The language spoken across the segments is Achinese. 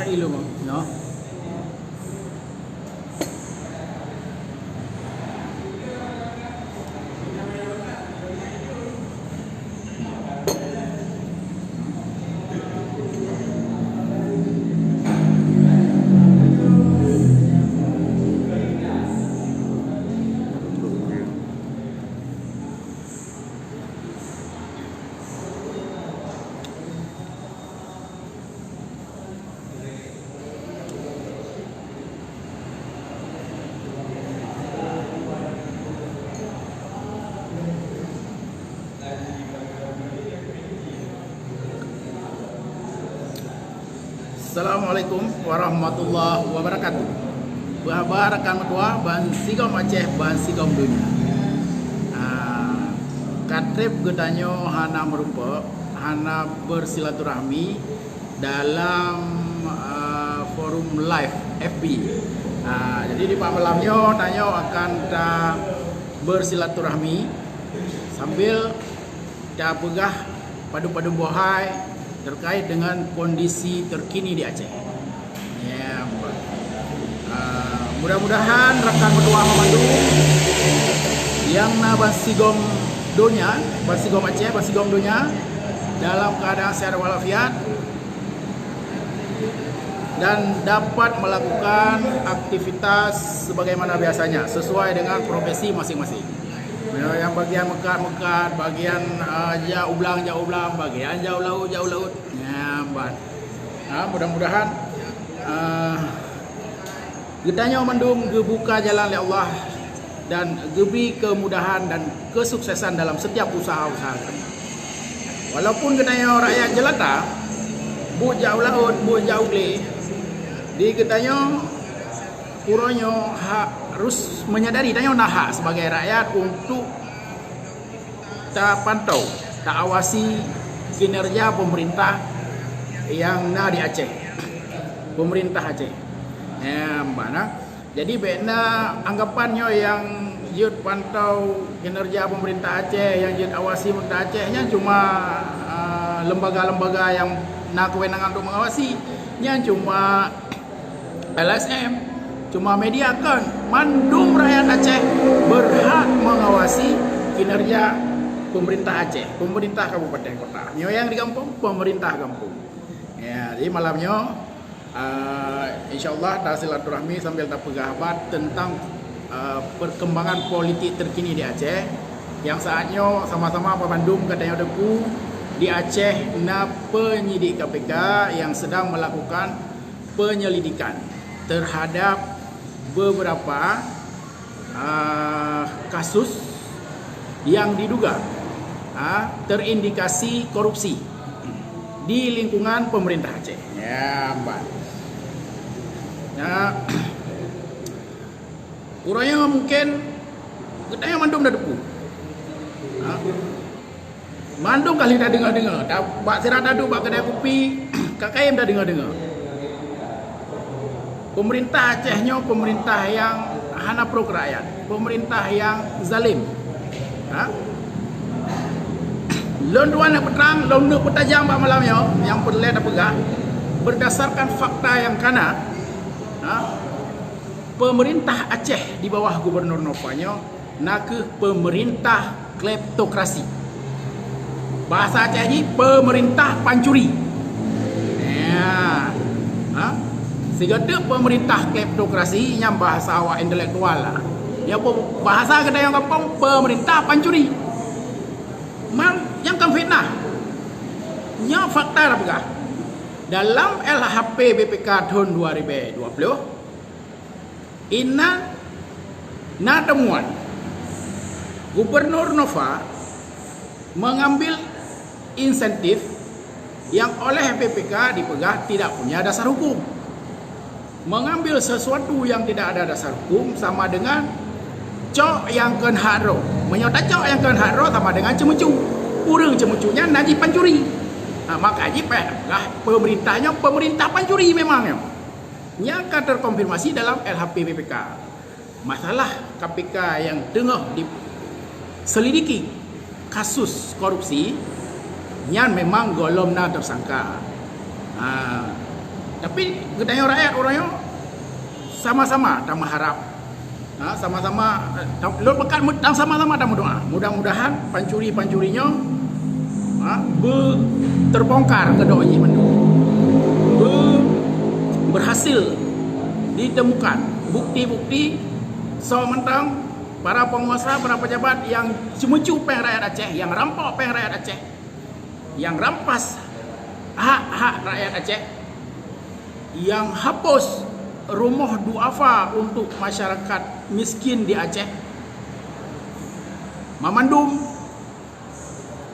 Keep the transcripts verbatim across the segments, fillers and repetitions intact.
Ilmu, no. Assalamualaikum warahmatullahi wabarakatuh. Peuhaba rakan meutuah ban sigom Aceh, ban sigom donya. Ah, ka treb geutanyoe hana meurumpok, hana bersilaturahmi dalam, ah, forum live F B. Ah, jadi di malam nyoe tanyoe akan ta bersilaturahmi sambil tapeugah padum-padum bohai terkait dengan kondisi terkini di Aceh. Ya, ah, mudah-mudahan rakan meutuah meumandum nyang na ban sigom donya, ban sigom Aceh, ban sigom donya dalam keadaan sehat walafiat dan dapat melakukan aktivitas sebagaimana biasanya sesuai dengan profesi masing-masing. Ya, nyang bagian meukat-meukat, bagian, ah, jak u blang, jak u blang, bagian jak u laôt, jak u laôt. Nyan ban. Ha, mudah-mudahan, ah, geutanyoe mandum geubuka jalan lé Allah dan geubri kemudahan dan kesuksesan dalam setiap usaha-usaha geutanyoe. Walaupun geutanyoe rakyat jelata, buet jak u laôt, buet jak u glé, di geutanyoe uroe nyoe harus menyadari tanyoe na hak sebagai rakyat untuk tapantau, taawasi kinerja pemerintah nyang na di Aceh. Pemerintah Aceh. Nyan ban, ha. Jadi, bék na anggapan nyoe nyang jeuet pantau kinerja pemerintah Aceh, nyang jeuet awasi pemerintah Aceh, nyan cuma, ah, lembaga-lembaga nyang na kewenangan untuk mengawasi. Nyan cuma L S M, cuma media, kon. Mandum rakyat Aceh berhak mengawasi kinerja pemerintah Aceh, pemerintah kabupaten kota. Nyoe nyang di gampông, pemerintah gampông. Ya, jadi malam nyoe, ah, insya Allah ta silaturahmi sambil tapeugah haba tentang, ah, perkembangan politik terkini di Aceh. Nyang saat nyoe sama-sama bandum geutanyoe teupeu, di Aceh na penyidik K P K yang sedang melakukan penyelidikan terhadap beberapa, ah, kasus yang diduga, ah, terindikasi korupsi di lingkungan pemerintah Aceh. Ya, ban. Ya. Uroe nyoe mungkin geutanyoe mandum na teupeu. Ha? Mandum ka lheueh tadeungoe-deungoe. Ta-, bak sira taduek bak keudai kupi, ka kayém tadeungoe-deungoe. Pemerintah Aceh nyoe pemerintah nyang hana pro keu rakyat, pemerintah nyang zalim. Ha? Lôn tuan nyang peutrang, lôn neuk peutajam bak malam nyoe, nyang peureulée tapeugah, berdasarkan fakta nyang kana, ha? Pemerintah Aceh di bawah Gubernur Nova nyoe na kheueh pemerintah kleptokrasi. Bahasa Aceh jih, pemerintah pancuri. Ya. Ha? Sigoe teuk pemerintah kleptokrasi nyang bahasa awak intelektual lah. Ya, pe-, bahasa geutanyoe gampông, pemerintah pancuri. Mang, nyang kon fitnah. Nyoe fakta tapeugah. Dalam L H P B P K thon dua ribu dua puluh, Inan na temuan Gubernur Nova mengambil insentif yang oleh B P K dipeugah tidak punya dasar hukum. Mengambil sesuatu yang tidak ada dasar hukum sama dengan cok nyang kon hak droe. Meunyoe tacok nyang kon hak droe sama dengan ceumeucue. Ureuëng ceumeucue nyan na jih pancuri. Ha, maka jih payah peugah pemerintah nyoe pemerintah pancuri memang nyoe. Nyang ka terkonfirmasi dalam L H P B P K. Masalah K P K nyang teungoh diselidiki kasus korupsi nyan memang gohlom na tersangka. Ha. Tapi geutanyoe rakyat uroe nyoe sama-sama tameuharab. Ha, sama-sama, eh, tam-, lôn peugah mu-, dan sama-sama tameudoa. Mudah-mudahan pancuri-pancuri nyoe, ha, be-, terbongkar keudroe jih mandum. Be-, berhasil ditemukan bukti-bukti soe mantong para penguasa, para pejabat nyang ceumeucue péng rakyat Aceh, nyang rampok péng rakyat Aceh, nyang rampas hak-hak rakyat Aceh, nyang hapus rumoh duafa untuk masyarakat miskin di Aceh, mamandum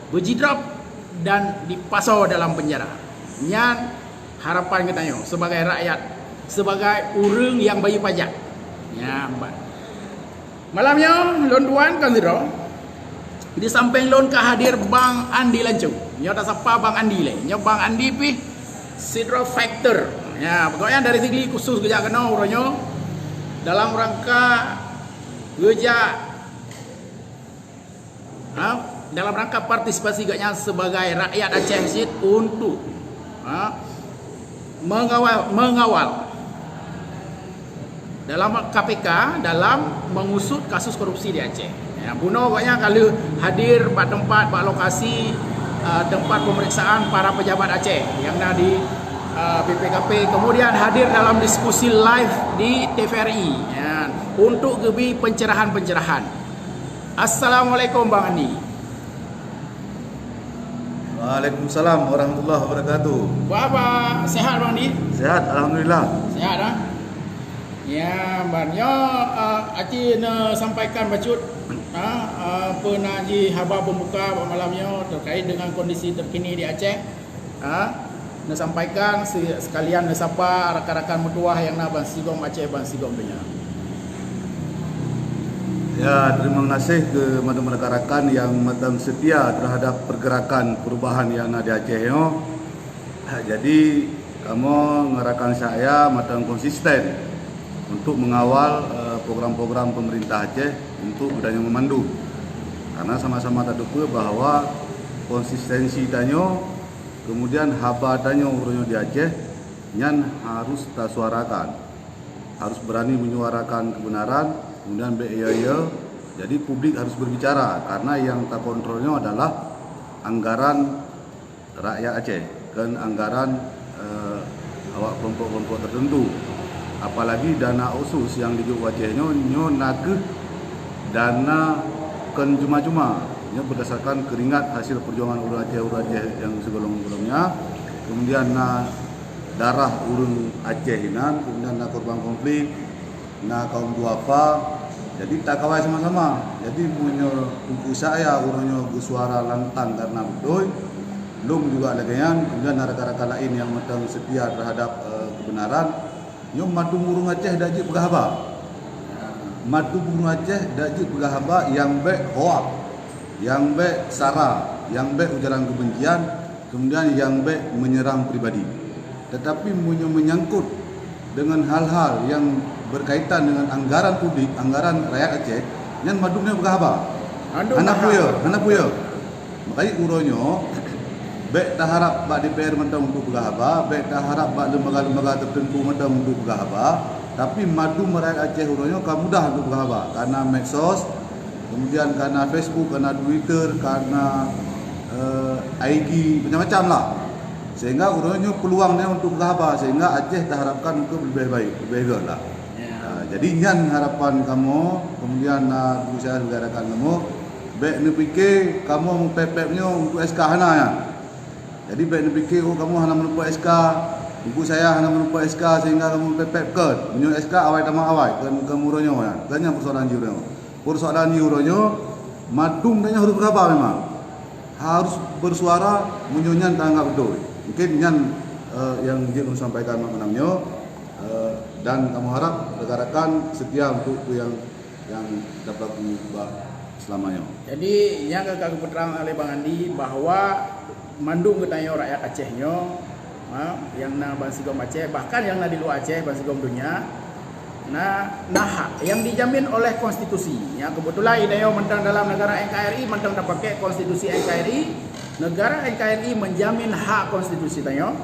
beujidrob dan dipasoe dalam penjara. Nyan harapan geutanyoe sebagai rakyat, sebagai ureuëng nyang bayeue pajak. Nyan, Mbak. Malam nyoe lôn tuan kon sidroe. Di sampéng lôn ka hadir Bang Andi Lancung. Nyoe tasapa Bang Andi lé. Nyoe Bang Andi pih sidroe fighter. Ya, pokoknya dari segi khusus geujak keunoe uroe nyoe dalam rangka geujak, ha, dalam rangka partisipasi geuhnyan sebagai rakyat Aceh cit untuk, ha, mengawal, mengawal dalam K P K dalam mengusut kasus korupsi di Aceh. Ya, bunoe gobnyan ka lheueh hadir bak teumpat, bak lokasi, eh, teumpat pemeriksaan para pejabat Aceh nyang na di, eh, B P K P, kemudian hadir dalam diskusi live di T V R I, ya, untuk geubri pencerahan-pencerahan. Assalamualaikum, Bang Andi. Waalaikumsalam warahmatullahi wabarakatuh. Buet haba, sehat, Bang Andi? Sehat, alhamdulillah. Sehat, ah? Ya, ban nyoe, eh, aci neusampaikan bacut, ah, eh, peue na jih haba pembuka bak malam nyoe terkait dengan kondisi terkini di Aceh. Ha, neusampaikan se-, sekalian neusapa rakan-rakan meutuwah nyang na bansigom Aceh, bansigom donya. Ya, terima kasih keu mandum rakan-rakan nyang mantong setia terhadap pergerakan perubahan nyang na di Aceh nyoe. Ha, jadi, kamoe ngon rakan saya mantong konsisten untuk mengawal, eh, program-program pemerintah Aceh untuk geutanyoe memandu. Karena sama-sama tateupeue bahwa konsistensi tanyoe kemudian haba tanyoe uroe nyoe di Aceh nyan harus tasuarakan. Harus berani menyuarakan kebenaran, kemudian bék yo-yo. Jadi publik harus berbicara karena yang takontrol nyoe adalah anggaran rakyat Aceh, kon anggaran, eh, awak kelompok-kelompok tertentu. Apalagi dana otsus nyang jijok u Aceh nyoe, nyoe nakeuh dana kon cuma-cuma, nyoe berdasarkan keringat hasil perjuangan ureuëng Aceh, ureuëng Aceh nyang sigohlom-gohlom nyan. Kemudian na darah ureuëng Aceh inan, kemudian na korban konflik, na kaum duafa. Jadi takawai sama-sama. Jadi meunyoe Teungku Yahya uroe nyoe geusuara lantang karena beutôi, lôn juga lagée nyan, kemudian na rakan-rakan laén nyang mantong setia terhadap, eh, kebenaran, nyoe mandum ureuëng Aceh dak jeuet peugah haba. Mandum ureuëng Aceh dak jeuet peugah haba nyang bék hoak, nyang bék sara, nyang bék ujaran kebencian, kemudian nyang bék menyerang pribadi. Tetapi meunyoe menyangkut dengan hal-hal yang berkaitan dengan anggaran publik, anggaran rakyat Aceh, nyan mandum nyan peugah haba. Mandum hana peugah. Peue yo, hana peue yo. Makajih uroe nyoe, bék taharab bak D P R mantong untuk peugah haba, bék taharab bak lembaga-lembaga tertentu mantong untuk peugah haba, tapi mandum rakyat Aceh uroe nyoe ka mudah untuk peugah haba. Karena medsos, kemudian karena Facebook, karena Twitter, karena, eh, I G, macam-macam lah. Sehingga uroe nyoe peluang nyan untuk peugah haba, sehingga Aceh taharapkan untuk lebih baik, lebih göt lah. Ya. Ah, jadi nyan harapan kamoe, kemudian, ah, Teungku Yahya sebagai rakan kamoe, bék neupike kamoe meupép-pép nyoe untuk S K, hana nyan. Jadi bék neupike, oh, kamoe hana meuluput S K, Teungku Yahya hana meuluput S K sehingga kamoe meupép-pép, kon. Meunyoe S K awai tamah awai, kon, kon uroe nyoe nyan. Kon nyan persoalan jih uroe nyoe. Persoalan jih uroe nyoe, mandum tanyoe harôh peugah haba memang. Harôh bersuara meunyoe nyan taanggap beutôi. Mungkin nyan, eh, nyang jeuet lôn sampaikan malam nyoe, eh, dan kamoe harap rakan-rakan setia untuk peue nyang, nyang tapeulaku bak seulama nyoe. Jadi, nyang ka geupeutrang oleh Bang Andi bahwa mandum geutanyoe rakyat Aceh nyoe, ha, nyang na bansigom Aceh, bahkan nyang na di luwa Aceh, bansigom donya, na, na hak nyang dijamin oleh konstitusi. Ya, kebetulan geutanyoe mantong dalam negara N K R I, mantong tapakai konstitusi N K R I. Negara N K R I menjamin hak konstitusi tanyoe.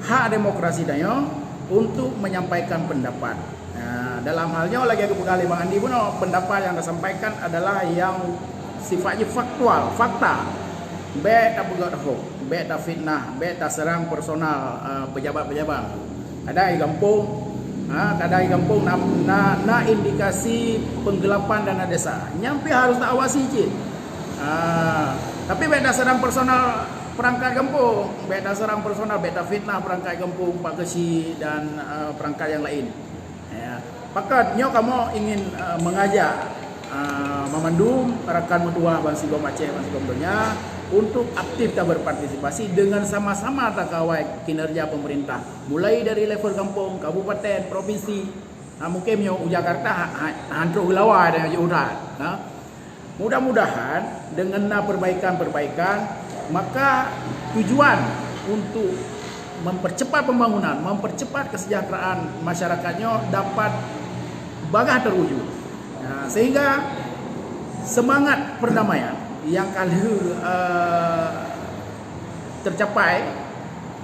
hak demokrasi tanyoe untuk menyampaikan pendapat. Nah, dalam hal nyoe lagée geupeugah lé Bang Andi bunoe, pendapat yang disampaikan adalah yang sifatnya faktual, fakta. Bék tapeugét hoax, bék tafitnah, bék taserang personal, eh, pejabat-pejabat. Kadang di gampông, ha, kadang di gampông na, na, na indikasi penggelapan dana desa. Nyan pih harus taawasi cit. Ha, tapi bék taserang personal perangkat gampông, bék taserang personal, bék tafitnah perangkat gampông, Pak Keuchik dan, eh, perangkat yang lain. Ya, pakat nyoe kamoe ingin, eh, mengajak, eh, meumandum rakan meutuah bansigom Aceh, bansigom donya untuk aktif dan berpartisipasi dengan sama-sama takawai kinerja pemerintah. Mulai dari level gampông, kabupaten, provinsi. Ha, mungkin meunyoe u Jakarta ha, ha, han troh geulawa dan jeuet udah. Ha. Mudah-mudahan dengan na perbaikan-perbaikan, maka tujuan untuk mempercepat pembangunan, mempercepat kesejahteraan masyarakat nyoe dapat bagah terwujud. Nah, sehingga semangat perdamaian yang ka lheueh, eh, tercapai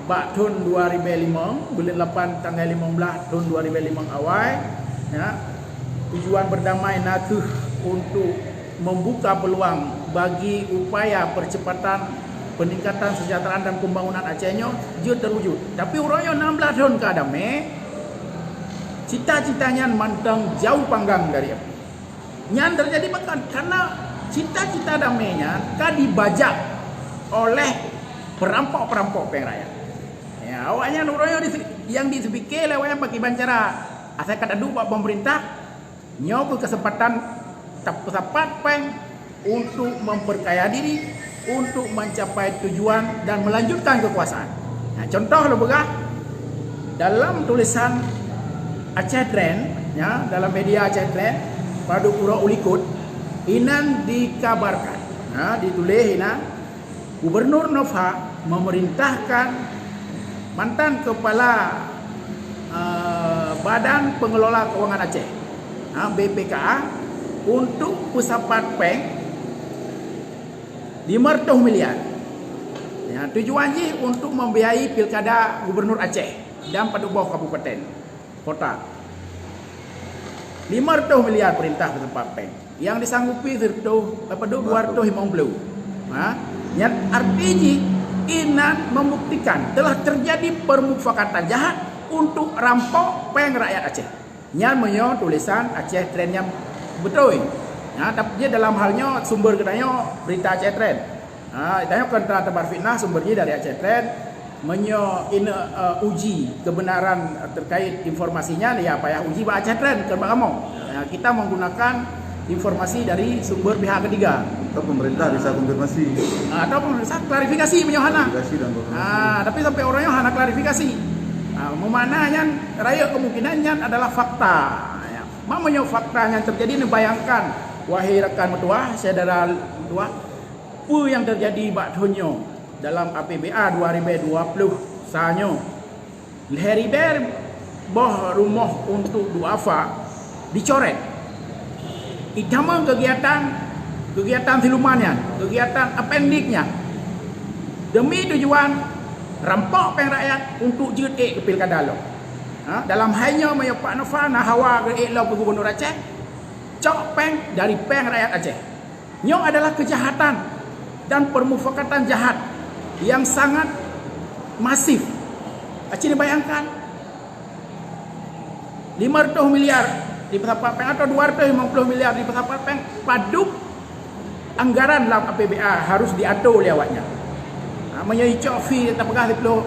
bak thon dua ribèe limong, buleuen lapan tanggai limong blaih thon dua ribèe limong awai, ya, tujuan berdamai na kheueh untuk membuka peluang bagi upaya percepatan peningkatan kesejahteraan dan pembangunan Aceh nyoe jeuet terwujud. Tapi uroe nyoe nam blaih thon ka damé, cita-cita nyan mantong jauh panggang dari api. Nyan terjadi pakon? Karena cita-cita damé nyan ka dibajak oleh perampok-perampok péng rakyat. Ya, awaknyan uroe nyoe di, nyang jipike lé awaknyan pakriban cara asai ka taduek bak pemerintah, nyoe keuh kesempatan tapeusapat péng untuk memperkaya diri, untuk mencapai tujuan dan melanjutkan kekuasaan. Nah, contoh lôn peugah, dalam tulisan Aceh Trend, ya, dalam media Aceh Trend, padub uroe u likot, inan dikabarkan, ya, dituléh inan, Gubernur Nova memerintahkan mantan kepala, eh, Badan Pengelola Keuangan Aceh, ha, B P K A, untuk peusapat péng lima ratus miliar. Ya, tujuan jih untuk membiayai pilkada gubernur Aceh dan padub boh kabupaten, kota. Lima ratus miliar perintah peusapat péng. Yang disanggupi seratus, apa tu, dua ratus lima puluh. Ha? Nyan arti jih inan membuktikan telah terjadi permufakatan jahat untuk rampok péng rakyat Aceh. Nyan meunyoe tulisan Aceh Trend nyang beutôi. Ha, tapi jih dalam hal nyoe sumber geutanyoe berita Aceh Trend. Ha, tanyoe kon teuma tebar fitnah, sumber jih dari Aceh Trend. Meunyoe ineuk, eh, uji kebenaran terkait informasi nyan, ya payah uji bak Aceh Trend, kon bak kamoe. Ya, kita menggunakan informasi dari sumber pihak ketiga. Atau pemerintah bisa konfirmasi. Ah, atau pemerintah klarifikasi meunyoe hana. Klarifikasi dan konfirmasi. Ah, tapi sampai uroe nyoe hana klarifikasi. Ah, meumakna nyan, rayeuk kemungkinan nyan adalah fakta. Ya. Ma meunyoe fakta nyan terjadi, neubayangkan, wahai rakan meutuah, syedara meutuah, peue nyang terjadi bak thon nyoe dalam A P B A dua ribèe dua ploh sa nyoe. Lhèe ribèe boh rumoh untuk duafa dicoret. Itamong kegiatan, kegiatan siluman nyan, kegiatan apendik nyan, demi tujuan rampok péng rakyat untuk jeuet ék keu pilkada lom. Ha, dalam hai nyoe meunyoe Pak Nova na hawa geuék lom keu gubernur Aceh, cok péng dari péng rakyat Aceh. Nyoe adalah kejahatan dan permufakatan jahat yang sangat masif. Aci neubayangkan, lima ratus miliar dipeusapat péng atau dua ratus lima puluh miliar dipeusapat péng, padub anggaran lam A P B A harus diatur lé awaknyan. Ha, meunyoe icok fee tapeugah siploh,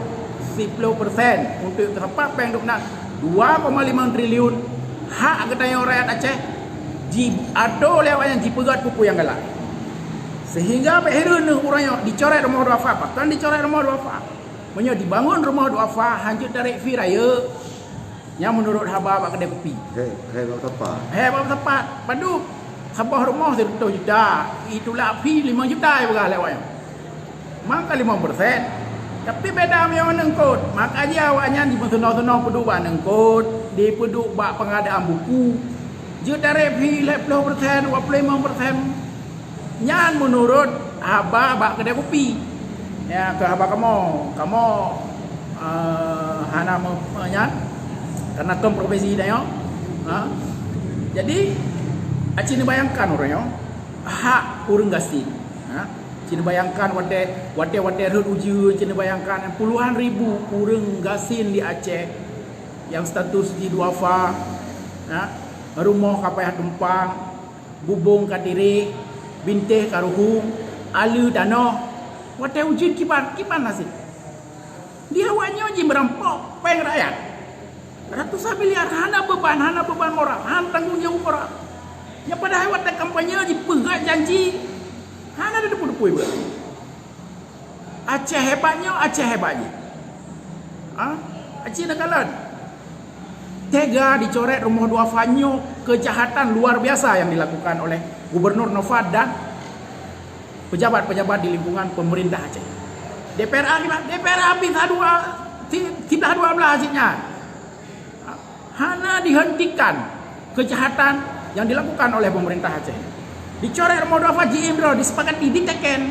siploh persen untuk teusapat péng dum nan dua koma lima triliun, hak geutanyoe rakyat Aceh jiatur lé awaknyan, jipeugét peue-peue nyang galak. Sehingga bèk hireuen neuh uroe nyoe dicoret rumoh duafa, pakon dicoret rumoh duafa. Meunyoe dibangun rumoh duafa hanjeuet tarek fee rayeuk, nyan meunurot haba bak keudè kupi. Hai, hai bak sapat. Hai bak sapat, padub saboh rumoh sireutoh juta, itulak fee limong juta ipeugah lé awaknyan. Maka limong persen. Tapi beda meunyoe aneuk eungkôt, maka jih awaknyan jipeuseunong-seunong peuduek bak aneuk eungkôt, dipeuduek bak pengadaan buku. Jeuet tarek fee lhèe ploh persen, dua ploh limong persen. Nyan meunurot haba bak keudè kupi. Ya, keu haba kamoe, kamoe, eh, hana me-, menyan, karena kon profesi tanyoe. Ha? Jadi, aci neubayangkan uroe nyoe, hak ureuëng gasien. Ha? Ci neubayangkan watée, watée-watée rhot ujeuen, ci neubayangkan puluhan ribu ureuëng gasien di Aceh nyang status jih duafa, ha? Rumoh ka payah tumpang, bubông ka tireh, bintéh ka ruhueng, aleue tanoh. Watée ujeuen kiban, kiban naseb? Di awak nyoe jimeurampok péng rakyat. Ratusan miliar hana beuban, hana beuban moral, hana tanggong jaweueb moral. Nyang padahai watée kampanye jipeugah janji, hana teupeue-teupeue. Aceh hebat nyoe, Aceh hebat jih. Ha? Aci neukalon. Tega dicoret rumoh duafa nyoe, kejahatan luar biasa yang dilakukan oleh Gubernur Nova dan pejabat-pejabat di lingkungan pemerintah Aceh. DPRA gimana? DPRA habis dua, ti-, tiga dua belas asiknya. Hana dihentikan kejahatan yang dilakukan oleh pemerintah Aceh. Dicoret rumoh duafa, jiim droe, disepakati, diteken.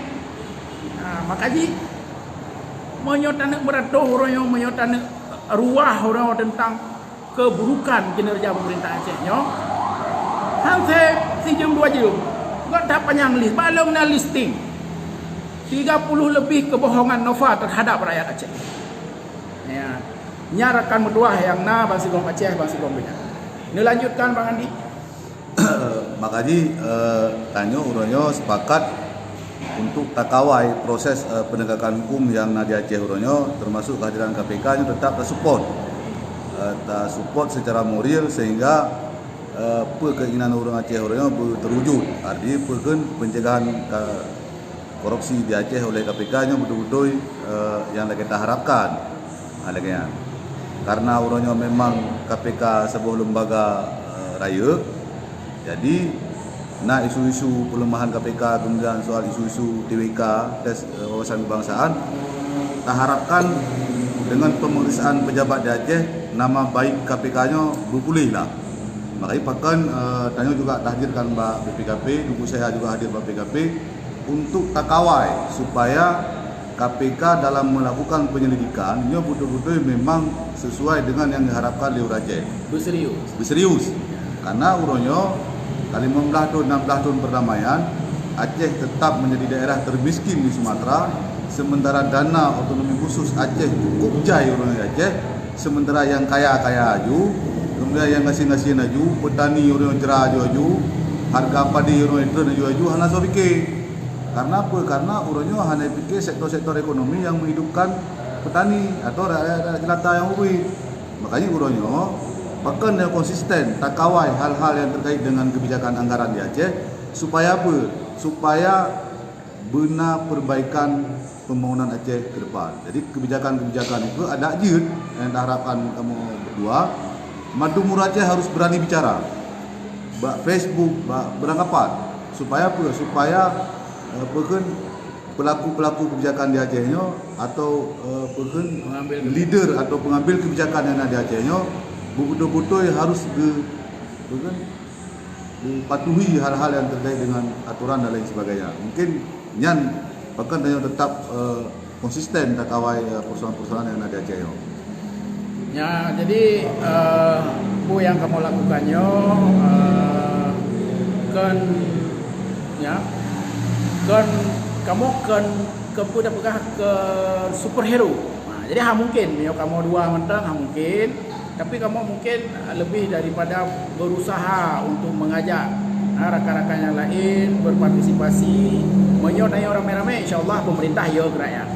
Ha, maka jih, meunyoe taneuk meuratoh uroe nyoe, meunyoe taneuk ruah uroe nyoe tentang keburukan kinerja pemerintah Aceh nyoe, han sép sijeuem dua jeuem. Gata panyang list, balom na listing. Tiga puluh lebih kebohongan Nova terhadap rakyat Aceh. Ya. Nyan rakan meutuah nyang na bansigom Aceh, bansigom donya. Neulanjutkan, Bang Andi. Maka jih, eh, tanyoe uroe nyoe sepakat untuk takawai proses, eh, penegakan hukum nyang na di Aceh uroe nyoe, termasuk kehadiran KPK nyoe tetap tasupport. Eh, tasupport secara moral sehingga, eh, peue keinginan ureuëng Aceh uroe nyoe beu-, terwujud. Arti peue kheun pencegahan ka-, korupsi di Aceh oleh KPK nyoe beutôi-beutôi, eh, nyang lagée taharapkan. Ha, lagée nyan. Karena uroe nyoe memang KPK saboh lembaga, eh, rayeuk. Jadi, na isu-isu pelemahan KPK, kemudian soal isu-isu TWK, tes, eh, wawasan kebangsaan, taharapkan dengan pemeriksaan pejabat di Aceh, nama baik KPK nyoe beupuléh lah. Makajih pakon, eh, tanyoe juga tahadirkan bak BPKP, Teungku Syekh juga hadir bak BPKP, untuk takawai supaya KPK dalam melakukan penyelidikan nyoe beutôi-beutôi memang sesuai dengan yang diharapkan lé ureuëng Aceh. Beuserius. Beuserius. Karena uroe nyoe, ka limong blaih thon, enam blaih thon perdamaian, Aceh tetap menjadi daerah termiskin di Sumatera, sementara dana otonomi khusus Aceh cukup jai ureuëng Aceh, sementara nyang kaya-kaya aju, kemudian nyang gasien-gasien aju, petani ureuëng nyoe cra aju-aju, hareuga padi ureuëng nyoe treun aju-aju, hana soe pike. Karena apa? Karena uroe nyoe hana pike sektor-sektor ekonomi nyang menghidupkan petani atau rakyat-rakyat jelata nyang ubit. Makajih uroe nyoe, pakon nyang konsisten takawai hal-hal yang terkait dengan kebijakan anggaran di Aceh, supaya apa? Supaya beuna perbaikan pembangunan Aceh ke depan. Jadi, kebijakan-kebijakan itu adak jeuet nyang taharapkan kamoe berdua. Mandum ureuëng Aceh harus berani bicara. Bak Facebook, bak beurangkapat. Supaya apa? Supaya, eh, peue kheun pelaku-pelaku kebijakan di Aceh nyoe atau, eh, peue kheun pengambil leader atau pengambil kebijakan yang ada di Aceh nyoe beutôi-beutôi harus ge-, peue kheun dipatuhi hal-hal yang terkait dengan aturan dan lain sebagainya. Mungkin nyan pakon tanyoe tetap, eh, konsisten takawai, eh, persoalan-persoalan yang ada di Aceh nyoe. Ya, jadi, eh, peue nyang kamoe lakukan nyoe, eh, kon, ya, kon kamoe kon, kon peue tapeugah, kon superhero. Ha, jadi ha mungkin, meunyoe kamoe dua mantong, ha mungkin. Tapi kamoe mungkin lebih daripada berusaha untuk mengajak, ha, rakan-rakan yang lain berpartisipasi. Meunyoe tanyoe ramé-ramé, insya Allah pemerintah ya keu rakyat.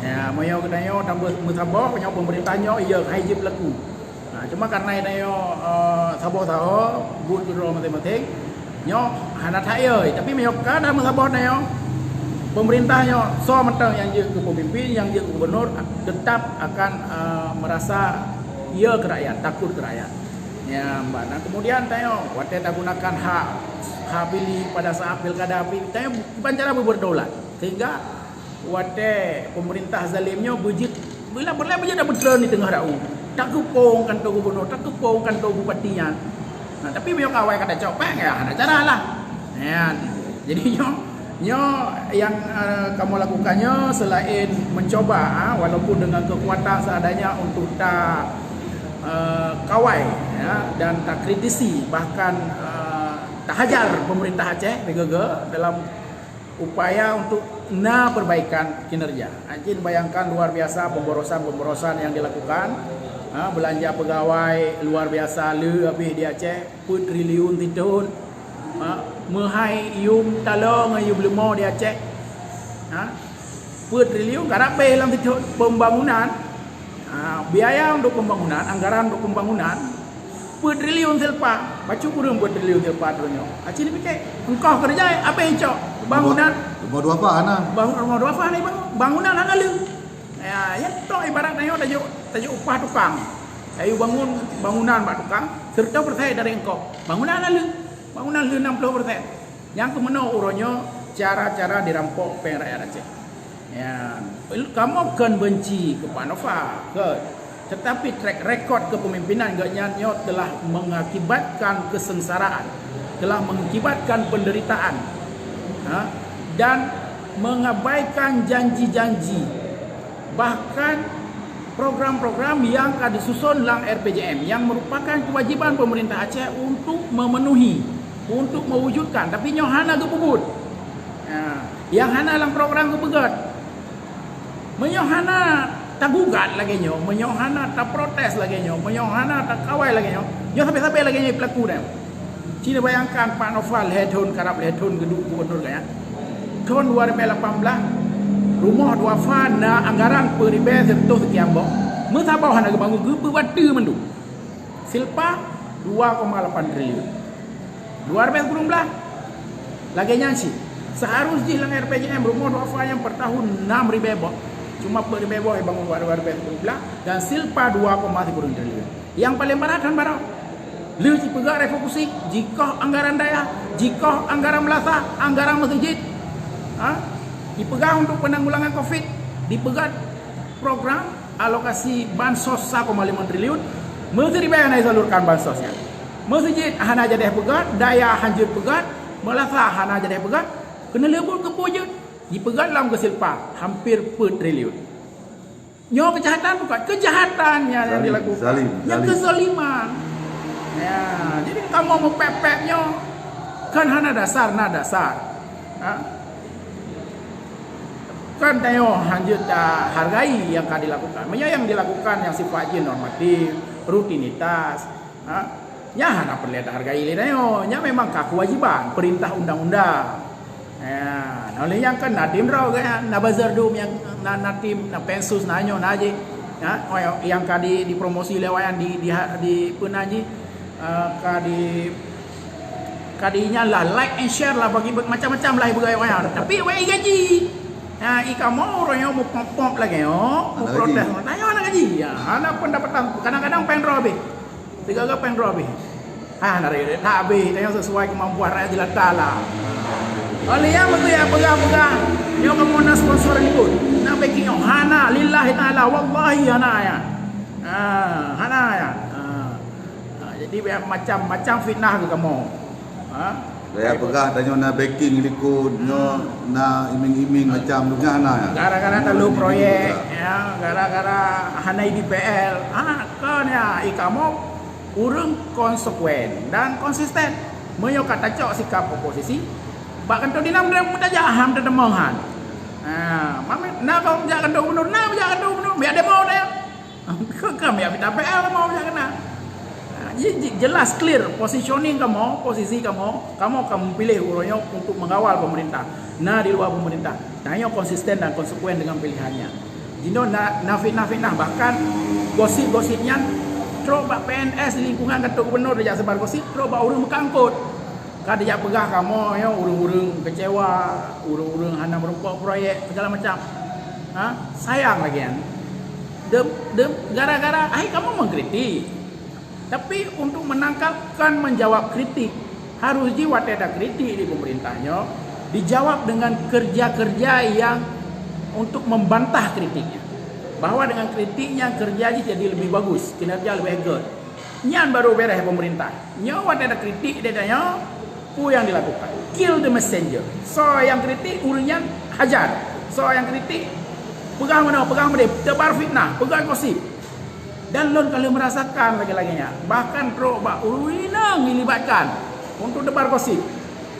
Ya, meunyoe tanyoe tambah meusaboh, meunyoe pemerintah nyoe ya hai jeuet laku. Ha, cuma karena tanyoe, eh, saboh-saboh, buet keudroe maséng-maséng, nyoe hana that-eu, tapi meunyoe ka na meusaboh tanyoe, pemerintah nyoe soe mantong nyang jeuet keu pemimpin, nyang jeuet keu gubernur, tetap akan, eh, merasa ya keu rakyat, takut keu rakyat. Ya, mbak. Nah, kemudian tanyoe watée tagunakan hak, hak pilih pada saat pilkada, pi-, tanyoe kiban cara berdaulat. Sehingga watée pemerintah zalim nyoe beujeuet, bila peureulée beujeuet dak beutreun di teungoh rau. Takeupong kantor gubernur, takeupong kantor bupati nyan. Nah, tapi meunyoe awai ka tacok péng, ya hana cara lah. Nyan. Jadi nyoe, Nyoe yang, eh, kamoe lakukan nyoe selain mencoba, ah, walaupun dengan kekuatan seadanya untuk ta, eh, kawai, ya, dan ta kritisi, bahkan, eh, ta hajar pemerintah Aceh, P G G, dalam upaya untuk na perbaikan kinerja. Aceh bayangkan luar biasa pemborosan-pemborosan yang dilakukan. Ha, belanja pegawai luar biasa le habis di Aceh, peuet triliun sithon. Ha, meuhai yum taloe ngon yum leumo di Aceh. Ha, peuet triliun karab lam sithon pembangunan. Ha, biaya untuk pembangunan, anggaran untuk pembangunan, peuet triliun silpa. Bacut kureueng peuet triliun silpa droeneuh. Aceh ni pike, engkoh kerja, abeh cok bangunan. Rumah duafa hana. Bang-, rumah duafa hana bangun. Bangunan hana le. Ya, ya, tok ibarat tanyoe tajok, tajok upah tukang. Kayu bangun, bangunan bak tukang, seratus persen dari engkoh. Bangunan hana le. Bangunan le enam puluh persen. Nyang keumeunyoe uroe nyoe cara-cara dirampok péng rakyat Aceh. Ya, kamoe kon benci keu Pak Nova, kon. Tetapi track record kepemimpinan gobnyan nyoe telah mengakibatkan kesengsaraan, telah mengakibatkan penderitaan, ha, dan mengabaikan janji-janji. Bahkan program-program yang ka disusun lam R P J M yang merupakan kewajiban pemerintah Aceh untuk memenuhi, untuk mewujudkan, tapi nyoe hana geupeubuet. Ha, yang hana lam program geupeugét. Meunyoe hana tagugat lagée nyoe, meunyoe hana taprotes lagée nyoe, meunyoe hana takawai lagée nyoe, nyoe sabe-sabe lagée nyoe pelaku dah. Cina bayangkan Pak Noval lhée thon karab lhée thon geuduek gubernur gaya. Thon dua ribu lapan belas, rumoh duafa na anggaran peuet ribée seratus sekian boh, meusaboh hana geubangun, geupeubateue mandum. Silpa dua koma lapan triliun. Dua ribu sembilan belas, lagée nyan cit. Seharus jih lam R P J M rumoh duafa nyang per tahun enam ribée boh. Cuma peuet ribée boh bangun dua ribu sembilan belas dan silpa dua koma sikureueng triliun. Yang paling parah kan baroe. Lheueh jipeugah refokusi, jikoh anggaran dayah, jikoh anggaran meulasa, anggaran meuseujid. Ha? Dipeugah untuk penanggulangan covid, dipeugah program alokasi bansos sa koma lima triliun, meusiribée hana disalurkan bansos nyan. Meuseujid hana jadeh peugét, dayah hanjeuet peugét, meulasa hana jadeh peugét, keuneulheueh buet keupeue jeuet, jipeugét lam geusilpa hampir peuet triliun. Nyoe keujahatan bukan? Keujahatan nyang, nyang dilakukan. Zalim, zalim. Nyang keuzaliman. Ya, jadi kamoe meupék-pék nyoe kan hana dasar, na dasar. Ha? Kan tanyoe hanjeuet tahargai nyang ka dilakukan. Meunyoe nyang dilakukan nyang sipat jih normatif, rutinitas, ha, nyan hana peureulée tahargai lé tanyoe. Nyan memang ka keuwajéban peurintah undang-undang. Ya, na lheueh nyan kan na tim droe geuh, na buzzer dum nyang na, na tim, na Pansus, na nyoe, na jih. Ha, nyang ka di, dipromosi lé awaknyan di, di, di peue nan jih, eh, ka di Ka di nyan lah, like and share lah, bagi macam-macam lah ibu gaya wayang. Tapi awak gaji. Ha, i kamoe ureuëng nyang meupop-pop lagée nyoe, meuprotes. Tanyoe hana gaji. Ya, hana pendapatan. Kadang-kadang péng droe habéh. Tiga-tiga péng droe habéh. Ha, na raya tak habéh. Tanyoe sesuai kemampuan rakyat jelata lah. Oleh yang betul ya pegang-pegang. Nyoe kamoe na sponsor ribut. Na backing nyoe hana lillahi taala, wallahi hana ya. Ha, hana ya. Ha. Ha, jadi macam-macam fitnah keu kamoe. Ha? Saya peugah tanyoe na backing likot, nyoe na iming-iming macam tu nyan na. Gara-gara talu proyek, ya, gara-gara hana I D P L. Ha, kon ya, i kamoe ureuëng konsekuen dan konsisten. Meunyoe ka tacok sikap oposisi, bak kantô dinam meutajak ham teudeumoh han. Ha, mami, na kau jak kantô gubernur, na jak kantô gubernur, biar demo dah ya. Keu kami, kami tak P L mau jak kena. Ha, ji-, ji-, jelas clear positioning kamoe, posisi kamoe, kamoe ka meupiléh uroe nyoe untuk mengawal pemerintah. Na di luar pemerintah. Tanyoe konsisten dan konsekuen dengan pilihannya. Jinoe na, na fitnah-fitnah, bahkan gosip-gosip nyan trok bak P N S di lingkungan Datuk Gubernur dijak sebar gosip, trok bak ureuëng meukangkot. Ka dijak peugah kamoe nyoe ureuëng-ureuëng kecewa, ureuëng-ureuëng hana meurumpok proyek segala macam. Ha? Sayang lagi kan. Dem, dem, gara-gara ai kamoe mengkritik. Tapi untuk menangkap kan menjawab kritik, harus ji watée ada kritik di pemerintah nyoe dijawab dengan kerja-kerja yang untuk membantah kritiknya. Bahwa dengan kritiknya kerja ji jadi lebih bagus, kinerja lebih good. Nyan baru beres pemerintah. Nyoe watée ada kritik dia tanya, Peue nyang dilakukan? Kill the messenger. Soe nyang kritik, ureuëng nyan hajar. Soe nyang kritik, peugah meunoe, peugah meudéh, teubar fitnah, peugah gosip. Dan lôn ka lheueh merasakan lagée-lagée nyan. Bahkan trok bak ureuëng inong dilibatkan untuk teubar gosip.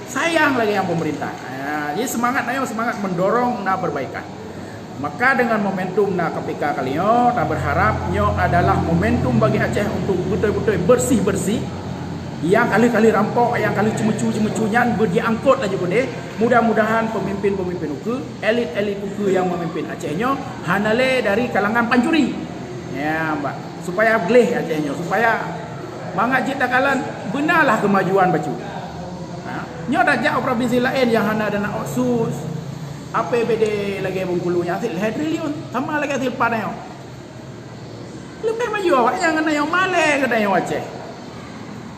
Sayang lagée nyang pemerintah. Ha, jadi semangat na nyoe, semangat mendorong na perbaikan. Maka dengan momentum na K P K kali nyoe, ta berharap nyoe adalah momentum bagi Aceh untuk beutôi-beutôi bersih-bersih. Nyang ka lheueh-ka lheueh rampok, nyang ka lheueh ceumeucu-ceumeucu nyan beudiangkot laju keudeh. Mudah-mudahan pemimpin-pemimpin ukeue, elit-elit ukeue nyang memimpin Aceh nyoe hana lé dari kalangan pancuri. Ya, bah, supaya gleh Aceh nyoe, supaya mangat cit takalon beunalah kemajuan bacut. Ha? Nyoe tajak u provinsi laén nyang hana dana otsus, A P B D lagée Bengkulu nyang sit lhée triliun, sama lagée sit Padang nyoe. Leubeh maju awak nyang keunan nyoe malée keunan nyoe Aceh.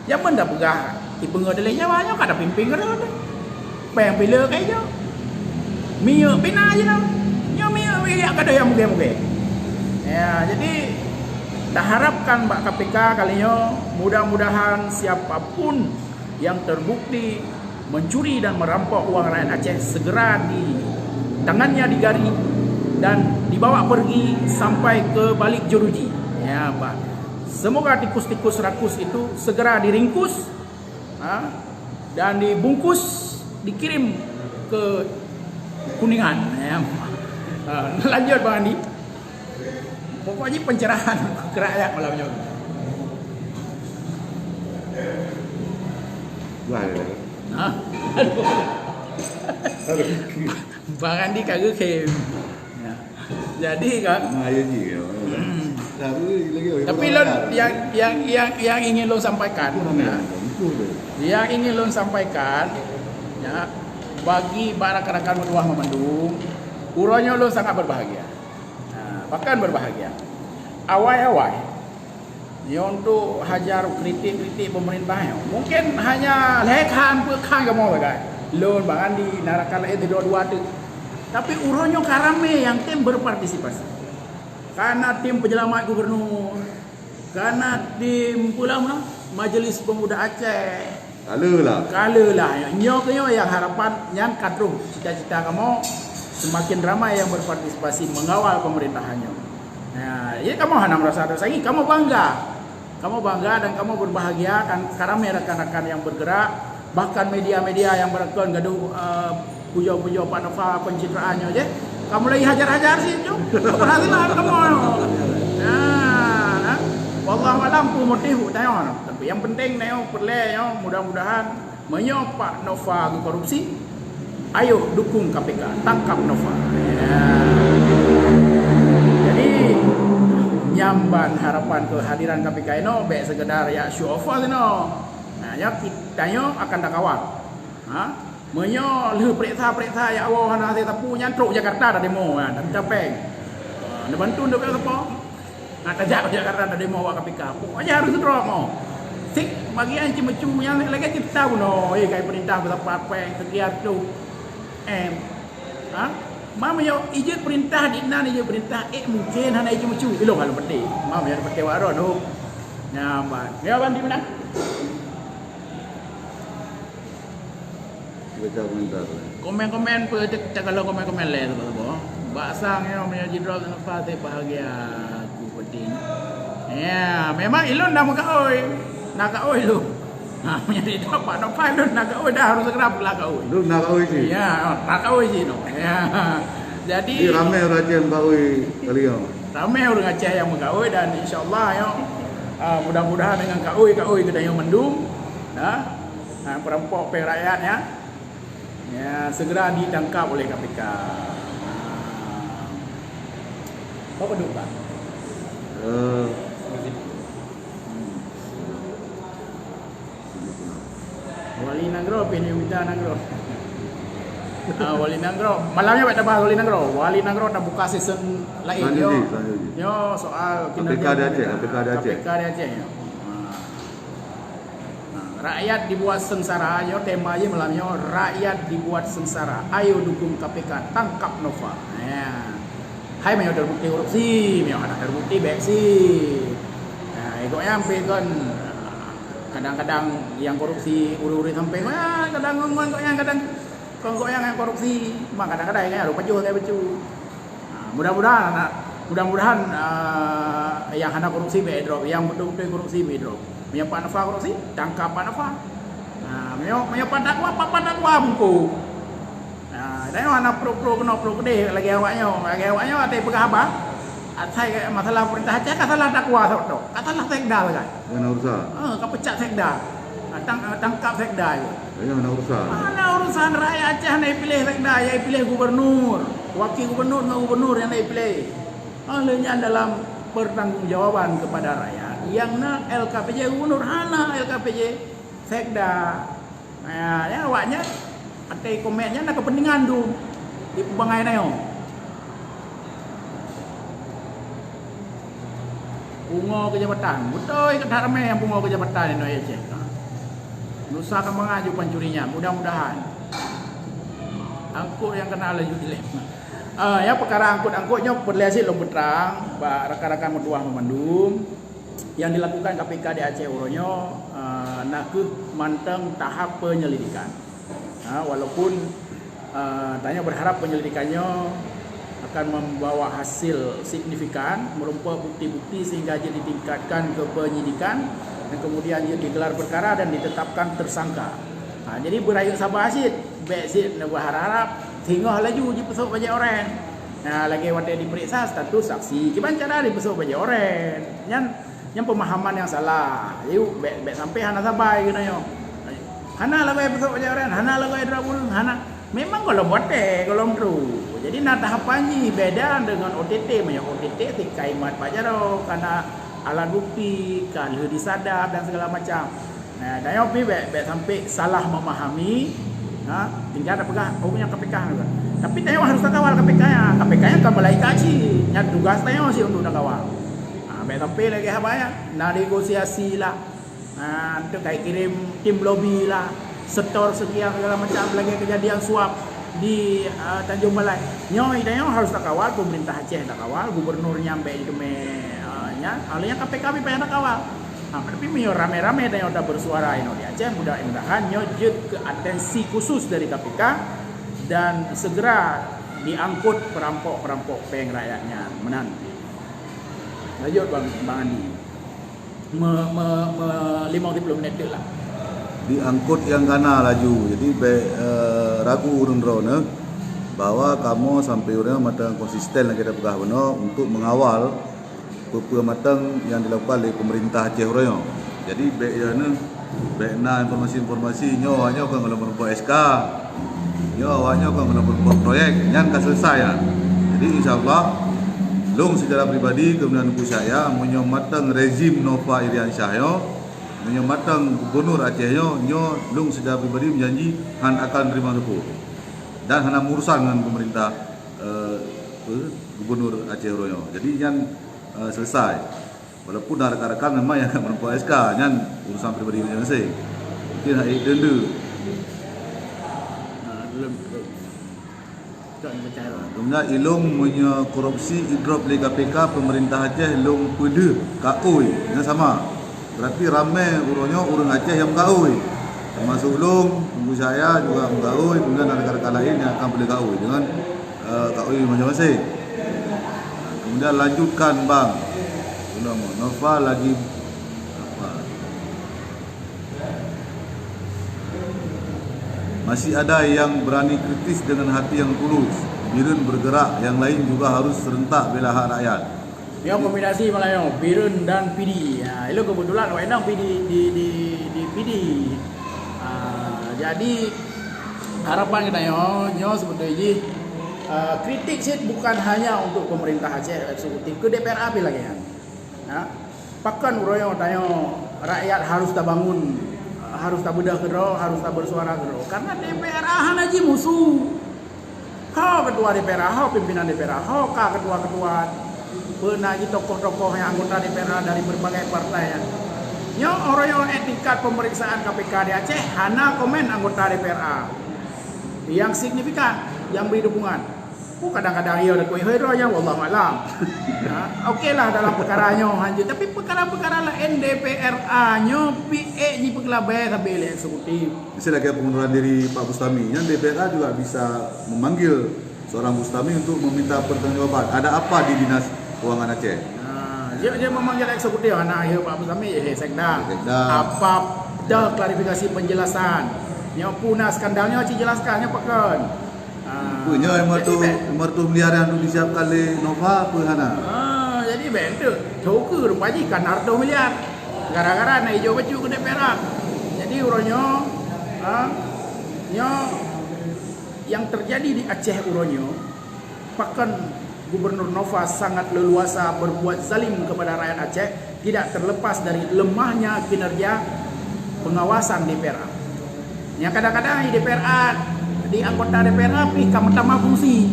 Jameun tapeugah, ipeungeut lé Jawa nyoe ka tapimpén keudroe teuh. Péng pih le keu ijo. Minyeuk pih na jinoe. Nyoe minyeuk pih jak keudeh nyang mugée-mugée. Ya, jadi taharapkan bak K P K kali nyoe, mudah-mudahan siapa pun yang terbukti mencuri dan merampok uang rakyat Aceh segera di tangannya digari dan dibawa pergi sampai ke balik jeruji. Ya, bah. Semoga tikus-tikus rakus itu segera diringkus, ha, dan dibungkus, dikirim ke Kuningan. Ya. Ha, lanjut, Bang Andi. Pokok jih pencerahan keu rakyat malam nyoe. Wah, ya. Ha? Aduh. Bang Andi ka geukhem. Ya. Jadi kan. Nah, ya ji, ya. Hmm. Tapi lagi, tapi lôn yang, yang, yang, yang ingin lôn sampaikan. Itu namanya, ya, itu tu. Yang ingin lôn sampaikan, ya, bagi bak rakan-rakan meutuah meumandum, uroe nyoe lôn sangat berbahagia. Ha, bahkan berbahagia. Awai-awai nyoe untuk hajar kritik-kritik pemerintah nyoe. Mungkin hanya lhée khan, peuet khan kamoe sagai. Lôn, Bang Andi, na rakan laén sidua-dua teuk. Tapi uroe nyoe ka ramé nyang tem berpartisipasi. Ka na tim penyelamat gubernur, ka na tim peulama Majelis Pemuda Aceh, Kala lah. Kala lah. Nyoe keuh nyoe nyang harapan nyan ka troh cita-cita kamoe semakin ramai yang berpartisipasi mengawal pemerintahan nyoe. Nah, jadi kamoe hana merasa tersaingi, kamoe bangga. Kamoe bangga dan kamoe berbahagia kan ka ramai rakan-rakan yang bergerak, bahkan media-media yang berakon gaduh, eh, pujoe-pujoe Pak Nova pencitraan nyoe jeh. Kamoe lagi hajar-hajar sih, Cong. Keberhasilan kamoe. Nah, nah. Wallahu alam peue motif tanyoe. Tapi yang penting tanyoe peureulée nyoe mudah-mudahan meunyoe Pak Nova geukorupsi, ayo dukung K P K, tangkap Nova. Ya. Jadi, nyan ban harapan kehadiran K P K inoe bék sekedar ya show off inoe. Nah, ya tanyoe akan takawal. Ha? Meunyoe lheueh peuriksa-peuriksa ya Allah hana hase sapeue nyan trok Jakarta tademo nyan, tapi capéng. Ha, neubantu deuek sapo. Nah, tajak u Jakarta tademo awak K P K. Pokoknya harus drop mo. Sik bagian ceumeucu nyang lagée cit tabunoe, eh, kai peurintah beusapat péng sekian tu. Em. Ha? Mam yo ijeuet peurintah di nan ijeuet peurintah, eh, mungkin hana ceumeucu. Ilong hana penting. Mam yo penting waron tu. Nyaman. Ya, Bang, di mana? Baca komentar. Komen-komen pun, cak, cak kalau komen-komen lé saboh-saboh. Bak sang nyoe meunyoe jidrop Nova, bahagia aku penting. Ya, memang ilôn dah meukaôi. Na kaôi lôn. Ha, meunyoe jidrop Pak Nova ilôn na kaôi dah harus segera pula kaôi. Lôn na kaôi sih. Ya, na kaôi sih no. Ya. Jadi, jadi ramai ureueng Aceh meukaôi kali nyoe. Ramai ureueng Aceh nyang meukaôi dan insya-Allah nyoe, ah, mudah-mudahan dengan kaôi-kaôi geutanyoe mandum, nah, ha, perampok péng rakyat nyan, ya, segera ditangkap oleh K P K. Ha. Apa duduk, Pak? Eh. Hmm. Wali Nanggroe, pih neumita Nanggroe. Ah, Wali Nanggroe. Malam nyoe bèk tabahas Wali Nanggroe. Wali Nanggroe tabuka season laén. Lanjut, yo. Lanjut. Yo, soal K P K kinerja di Aceh, pemerintah. K P K di Aceh. K P K di Aceh, yo. Ha. Nah, rakyat dibuat sengsara, yo, tema jih malam nyoe, rakyat dibuat sengsara. Ayo dukung K P K, tangkap Nova. Ya. Hai meunyoe terbukti korupsi, meunyoe hana terbukti, bèk sit. Nah, ikôt nyan pih kon, Kadang-kadang nyang korupsi ureuëng-ureuëng sampéng, ah, kadang ngon gobnyan, kadang kon gobnyan nyang korupsi, ma kadang-kadang nyang rupa jih sagai bacut. Ah, mudah-mudahan, mudah-mudahan, ah, nyang hana korupsi bèk drop, nyang beutôi-beutôi korupsi bèk drop. Meunyoe Pak Nofa korupsi, tangkap Pak Nofa. Ah, meunyoe, meunyoe Pak Dakwa, Pak, Pak Dakwa bungkôh. Nah, dan nyoe hana pro-pro keunoe pro keudeh lagèe awak nyoe. Lagèe awak nyoe até peugah haba, asai masalah pemerintah Aceh ka salah Dakwa saboh, ka salah Sekda sagai. Hana urusan. Ha, ka pecat Sekda. Ha, tang-, tangkap Sekda je. Hana urusan. Hana urusan, rakyat Aceh hana jipiléh Sekda, nyang jipiléh gubernur, wakil gubernur ngon gubernur nyang jipiléh. Oleh nyan dalam pertanggungjawaban kepada rakyat, nyang na L K P J gubernur, hana L K P J Sekda. Nah, ya, awak nyan, até komen nyan na kepentingan tu di peubangai nyoe. Pungo keu jabatan. Beutôi, ka that ramé nyang pungo keu jabatan inoe Aceh. Dosa ka mangat ju pancuri nyan. Mudah-mudahan angkot nyang kena laju dilèe. Ah, ya, peukara angkot-angkot nyoe peureulèe cit lôn peutrang bak rakan-rakan meutuah meumandum. Yang dilakukan K P K di Aceh uroe nyoe, eh, na kheueh mantong tahap penyelidikan. Ha, walaupun, eh, tanyoe berharap penyelidikan nyoe akan membawa hasil signifikan, meureumpok bukti-bukti sehingga jeuet ditingkatkan ke penyidikan dan kemudian jeuet digelar perkara dan ditetapkan tersangka. Ha, jadi beurayeuk saba cit, bèk cit neuberharap singoh laju jipeusok bajèe orèng. Nah, lagèe watèe diperiksa status saksi, kiban cara jipeusok bajèe orèng. Nyan Nyan peumahaman nyang salah. Yuk, bèk, bèk sampai hana sabai keunoe nyoe. Hana lagèe peusok bajèe orèng, hana lagèe droe ureueng, hana. Memang gohlom watèe, gohlom trôh. Jadi na tahapan jih beda deungon O T T. Meunyoe O T T tingkai mat bak jaroe, kana alat bukti, ka lheueh disadap dan segala macam. Nah, tanyoe pih bèk, bèk sampai salah memahami. Ha, tinggai tapeugah, "Oh, nyan K P K." Tapi tanyoe harus takawal K P K nyan. K P K nyan kon malaikat cit. Nyan tugas tanyoe cit untuk takawal. Ha, bèk sampai lagèe haba nyan. Na negosiasi lah. Ha, tu kai kirim tim lobby lah. Setor sekian segala macam lagèe kejadian suap di, ah, Tanjung Balai. Nyoe, tanyoe harus takawal, pemerintah Aceh takawal, gubernur nyan bèk jiteumé, ah, nyan. Oleh nyan K P K pih payah takawal. Ha, tapi meunyoe ramé-ramé tanyoe tabersuara inoe di Aceh, mudah-mudahan nyoe jeuet keu atensi khusus dari K P K dan segera diangkut perampok-perampok péng rakyat nyan. Meunan. Lanjut, Bang, Bang Andi. Me, me, me, limong siplôh minit teuk lah. Diangkut nyang kana laju. Jadi, bèk, eh, ragu ureueng droeneuh bahwa kamoe sampai uroe nyoe mantong konsisten lagèe tapeugah bunoe untuk mengawal peue-peue mantong nyang dilakukan lé pemerintah Aceh uroe nyoe. Jadi, bèk ya neuh, bèk na informasi-informasi nyoe, nyoe kon gohlom meurumpok S K. Nyoe awak nyoe kon gohlom meurumpok proyek, nyan ka selesai nyan. Jadi, insya Allah, lôn secara pribadi, kemudian Teungku Syah, meunyoe mantong rezim Nova Iriansyah nyoe, meunyoe mantong gubernur Aceh nyoe, nyoe lôn secara pribadi menjanji han akan nerima seupôt. Dan hana meurusan ngon pemerintah, eh, apa, gubernur Aceh uroe nyoe. Jadi, nyan, eh, selesai. Walaupun na rakan-rakan memang nyang ka meurumpok S K, nyan urusan pribadi masing-masing. Mungkin hak deunde. Ha, lom, lom. Cok ni pecah dah. Kemudian ilong meunyoe korupsi idrop lé K P K, pemerintah Aceh long peudeuh kaôi. Nyan sama. Berarti ramé uroe nyoe ureueng Aceh nyang meukaôi. Termasuk long, Teungku Syah juga meukaôi, kemudian ada rakan-rakan lain nyang akan peudeuh kaôi dengan eh, kaôi masing-masing. Kemudian lanjutkan, Bang. Nova lagi apa? Masih ada yang berani kritis dengan hati yang tulus. Bireuen bergerak, yang lain juga harus serentak bela hak rakyat. Nyoe kombinasi malam nyoe, Bireuen dan Pidie. Ha, ilong kebetulan awak inong pi di, di, di, di Pidie. Ha, jadi harapan geutanyoe, nyoe sebetulnya jih, eh, kritik cit bukan hanya untuk pemerintah Aceh eksekutif, ke D P R A pih lagèe nyan. Ha? Pakon uroe nyoe tanyoe rakyat harus tabangun, harus tabeudôh keudroe, harus tabersuara keudroe. Karena D P R A hana jimusu. Ho ketua D P R A, ho pimpinan D P R A, ho ka ketua-ketua, peue na jih tokoh-tokoh nyang anggota D P R A dari berbagai partai nyan. Nyoe uroe nyoe, eh, tingkat pemeriksaan K P K di Aceh hana komen anggota D P R A yang signifikan, yang beri dukungan. Kadang-kadang ya takut hero nya, wallahu alam. Ha, okey lah dalam perkara nyoe hanjeuet, tapi perkara-perkara lain D P R A nyoe pih ék jipeukeulabée sabe lé eksekutif. Misalnya kayak pengunduran diri Pak Bustami, yang D P R A juga bisa memanggil seorang Bustami untuk meminta pertanggungjawaban. Ada apa di Dinas Keuangan Aceh? Ha, dia, dia memanggil eksekutif, hana ya Pak Bustami, eh, sekda. Sekda. Apa dah klarifikasi penjelasan? Nyoe puna skandalnya ci jelaskan, nyoe pekan. Ah, Peue nyoe jadi mertu, bèk. Mertu miliar yang disiapkan lé Nova, peue hana? Ah, jadi bèk tu. Toke rupa jih kan harta miliar. Gara-gara na ijo bacut keu D P R A. Jadi uroe nyoe, ah, nyoe yang terjadi di Aceh uroe nyoe, pakon Gubernur Nova sangat leluasa berbuat zalim kepada rakyat Aceh, tidak terlepas dari lemahnya kinerja pengawasan D P R A. Yang kadang-kadang di D P R A, di anggota D P R A pih ka meutamah fungsi.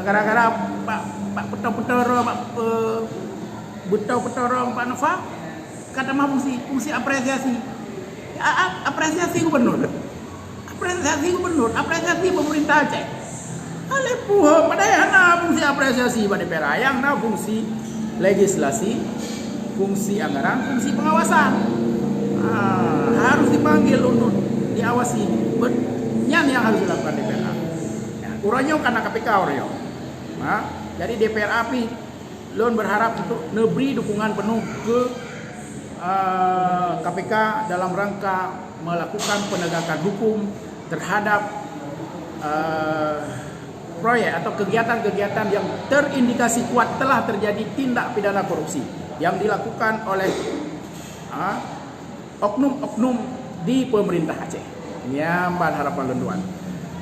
Gara-gara bak, bak beutôi-beutôi roh, bak, eh, beutôi-beutôi roh bak Nova, ka tamah fungsi, fungsi apresiasi. A-, a-, apresiasi gubernur. Apresiasi gubernur, apresiasi pemerintah Aceh. Aleh puho, padahai hana fungsi apresiasi bak D P R A, yang na fungsi legislasi, fungsi anggaran, fungsi pengawasan. Ah, harus dipanggil untuk diawasi. Bet-, nyan yang harus dilakukan D P R A. Ya, uroe nyoe karena K P K uroe nyoe. Ha? Jadi D P R A pih lôn berharap untuk neubri dukungan penuh ke, eh, K P K dalam rangka melakukan penegakan hukum terhadap, eh, proyek atau kegiatan-kegiatan yang terindikasi kuat telah terjadi tindak pidana korupsi yang dilakukan oleh, ah, oknum-oknum di pemerintah Aceh. Nyan ban harapan lôn tuan.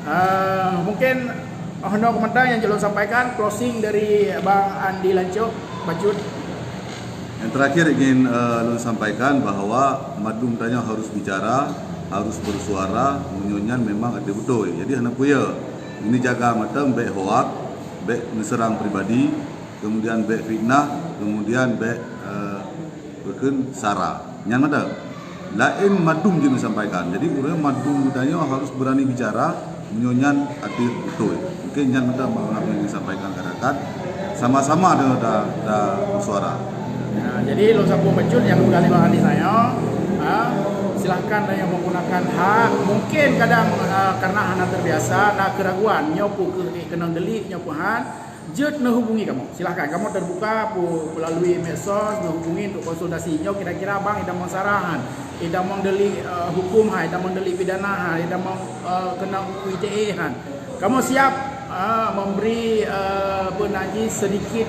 Ah, mungkin, oh, no komentar yang lôn sampaikan, closing dari Bang Andi Lancok, bacut. Yang terakhir ingin, eh, lôn sampaikan bahwa mandum tanyoe harus bicara, harus bersuara, meunyoe nyan memang ada beutôi. Jadi hana peue ya. Ini jaga mata bèk hoak, bèk neuseurang pribadi, kemudian bèk fitnah, kemudian bèk, eh, beukeun sara. Nyan mata. Laén mandum jeuet neusampaikan. Jadi uroe mandum geutanyoe harus berani bicara, meunyoe nyan até beutôi. Mungkin nyan mata maaf yang disampaikan ke rakan. Sama-sama dengan ta, ta bersuara. Ya, jadi lôn sampaikan bacut yang kembali bang Andi saya, ha, silahkan yang menggunakan hak. Mungkin kadang, ha, karena hana terbiasa, na keraguan, nyoe peue keu keunong delik, nyoe peue han. Jeuet neuhubungi kamoe. Silahkan, kamoe terbuka pu-, melalui medsos, neuhubungi untuk konsultasi. Nyoe kira-kira bang idamong sara han, idamong delik, eh, hukum han, idamong delik pidana han, idamong, eh, keunong U I T E han. Kamoe siap, eh, memberi, eh, apa nak ji, sedikit,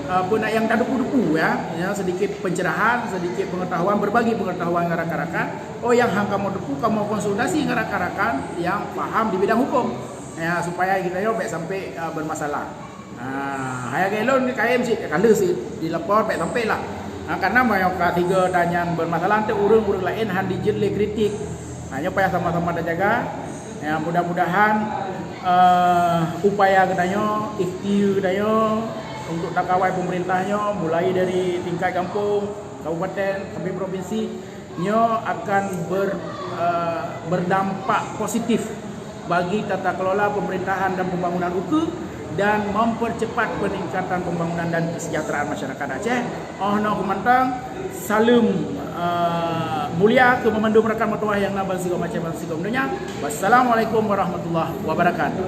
eh, apa nak yang tadepu-depu ya, ya, sedikit pencerahan, sedikit pengetahuan, berbagi pengetahuan dengan rakan-rakan. Oh, yang han kamoe depu, kamoe konsultasi dengan rakan-rakan yang paham di bidang hukum. Ya, supaya kita yo bèk sampai, eh, bermasalah. Ah, hai lagèe lôn kayém cit, ka lheueh cit dilapor bèk sampé lah. Ah, karena meunyoe ka tiga tanyan bermasalah, teu ureueng-ureueng laén han dijeuet lé kritik. Ah, nyoe payah sama-sama tajaga. Ya, mudah-mudahan, eh, upaya geutanyoe, ikhtiar geutanyoe untuk takawai pemerintah nyoe, mulai dari tingkat gampông, kabupaten, sampai provinsi, nyoe akan ber-, eh, berdampak positif bagi tata kelola pemerintahan dan pembangunan ukeue dan mempercepat peningkatan pembangunan dan kesejahteraan masyarakat Aceh. Oh noe keumantong, saleuem, eh, mulia keu meumandum rakan meutuwah nyang na bansigom Aceh bansigom donya. Wassalamualaikum warahmatullahi wabarakatuh.